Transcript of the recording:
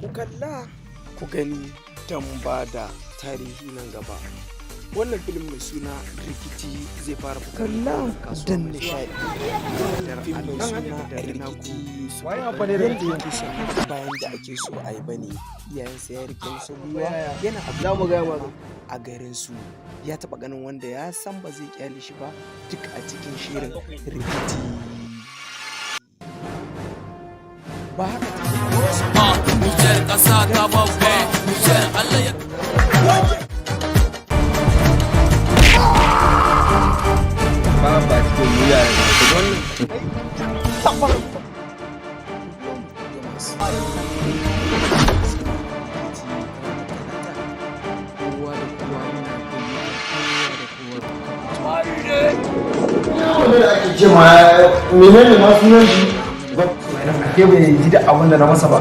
Ku kalla ku gani don ba da tarihi nan gaba. Wannan film mai suna Rikici zai fara fitowa don nishaɗi. Fim mai suna Rikici yadda yake son bayan da ake so a yi bane. Iyayensa ya rike musu gwiwa, yana abu a garin su, ya taɓa ganin wanda ya san ba zai kyale shi ba, duk a cikin shirin Rikici. Ba haka take ba. Nijar ƙasa ta babba, Nijar Allah ya Ba ba cikin wuya da Wannan Kowa da kowa yana gayyatar kowa da kowa ka fito. Wanda da ake ce ma menene ma sunan shi? Ke bai ji da abin da na masa ba.